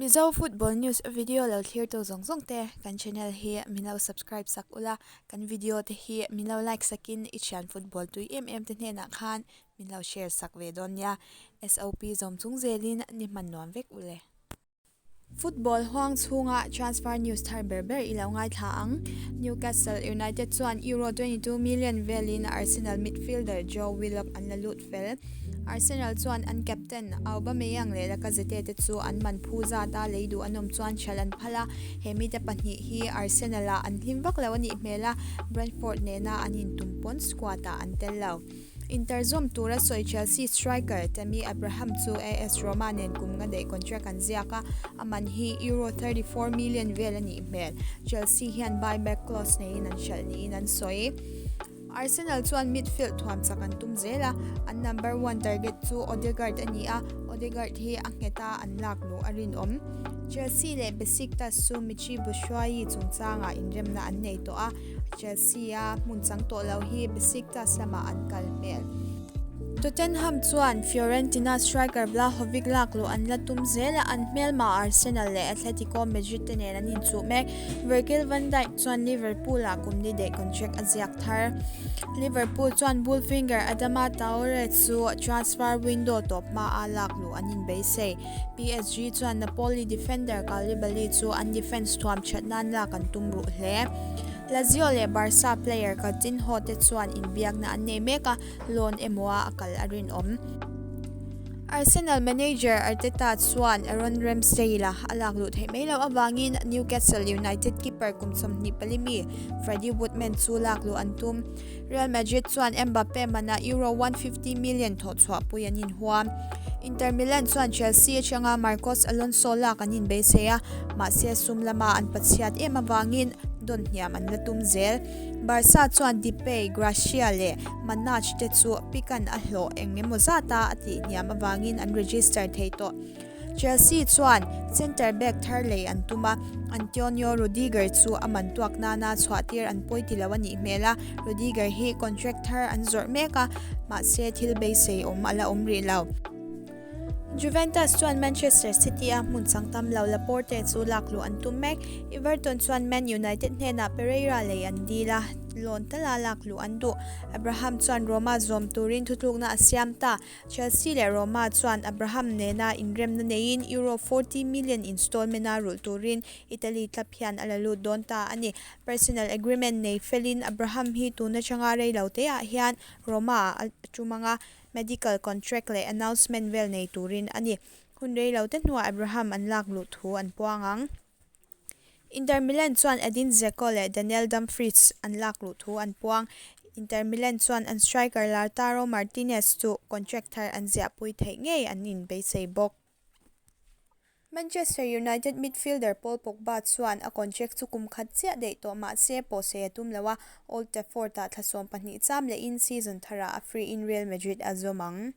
Mizo Football News video lo thlirtu zawng zawng te kan channel hi min lo subscribe sak ula, kan video te hi min lo like sakin i thian football tui em em te hnenah khan min lo share sak ve dawn nia. SOP zawm chung zelin ni hman nuam vek ule. Football huang chhunga transfer news thar ber ber i lo ngaithla ang. Newcastle United chuan Euro 22 million velin Arsenal midfielder Joe Willock an la lut fel. Arsenal chuan an captain Aubameyang leh Lacazette te chu an man phu zata lei duh an awm chuan hralh an phal a, he mite pahnih hi Arsenal-ah an hlim vak lo a nih hmel a, Brentford nena an intum pawn squad-ah an tel lo. Inter zawm tura sawi Chelsea striker Tammy Abraham chu AS Roma nen kum nga daih contract an ziak a, a man hi Euro 34 million vel a nih hmel. Chelsea hian buy-back clause neiin an hralh niin an sawi. Arsenal chuan midfield thuam chak an tum zel a, an number one target chu Odegaard a ni a, Odegaard hi a nghet a an lak luh a rinawm. Chelsea leh Besiktas chu Michy Batshuayi chungchangah inremna an nei tawh a, Chelsea-a hmun chang tawh lo hi Besiktas lamah an kal hmel. Tottenham chuan Fiorentina striker Vlahovic lak luh an la tum zel a, an hmelma Arsenal leh Atletico Madrid te nen an inchuh mek. Virgil van Dijk chuan Liverpool-ah kum ni daih contract a ziak thar. Liverpool chuan Bullfinger Adama Traore chu transfer window tawp hmaa lak luh an inbeisei. PSG chuan Napoli defender Koulibaly chu an defence thuam that nan lak an tum ruh hle. Lazio leh Barca player Coutinho te chuan inbiakna an nei mek a, loan emaw-a a kal a rinawm. Arsenal manager Arteta chuan Aaron Ramsdale-a a lak luh theih mai loh avangin Newcastle United keeper kum 24 mi Freddie Woodman chu lak luh an tum. Real Madrid chuan Mbappe manah Euro 150 million thawhchhuahpui an inhuam. Inter Milan chuan Chelsea atanga Marcos Alonso lak an inbeisei a, mahse sum lama an pachhiat em avangin dawn hniam an la tum zel. Barca chuan Depay, Gracia leh Manaj te chu Pican a hlawh eng emaw zata a tih hniam avangin an register thei tawh. Chelsea chuan centre back thar lei an tum a, Antonio Rudiger chu a man tuak nana chhuahtir an pawi ti lo a nih hmel a, Rudiger hi contract thar an zawrh mek a, mahse thil beisei awm a la awm rih lo. Juventus chuan Manchester City a hmun chang tam lo Laporte chu lak luh an tum mek. Everton chuan Man United hnenah Pereira lei an dil a, loan tala lak luh an duh. Abraham chuan Roma zawm turin thutlukna a siam ta. Chelsea leh Roma chuan Abraham nena inremna neiin Euro 40 million installment-a rulh turin Italy club hian a la lut dawn ta a ni. Personal agreement nei felin Abraham hi tun atanga rei lo teah hian Roma-ah a tum ang a, Medical contract leh announcement vel nei turin a ni. Hun rei lo te hnuah Abraham an lak luh thu an puang ang. Inter Milan chuan Edin Dzeko leh Daniel Dumfries an lak luh thu an puang. Inter Milan chuan an striker Lautaro Martinez chu contract thar an ziahpui theih ngei an inbeisei bawk. Manchester United midfielder Paul Pogba chuan a contract chu kum khat chiah daih tawh mah se pawhsei a tum lo a, Old Trafford-ah thla 12 cham lehin season tharah a free in Real Madrid a zawm ang.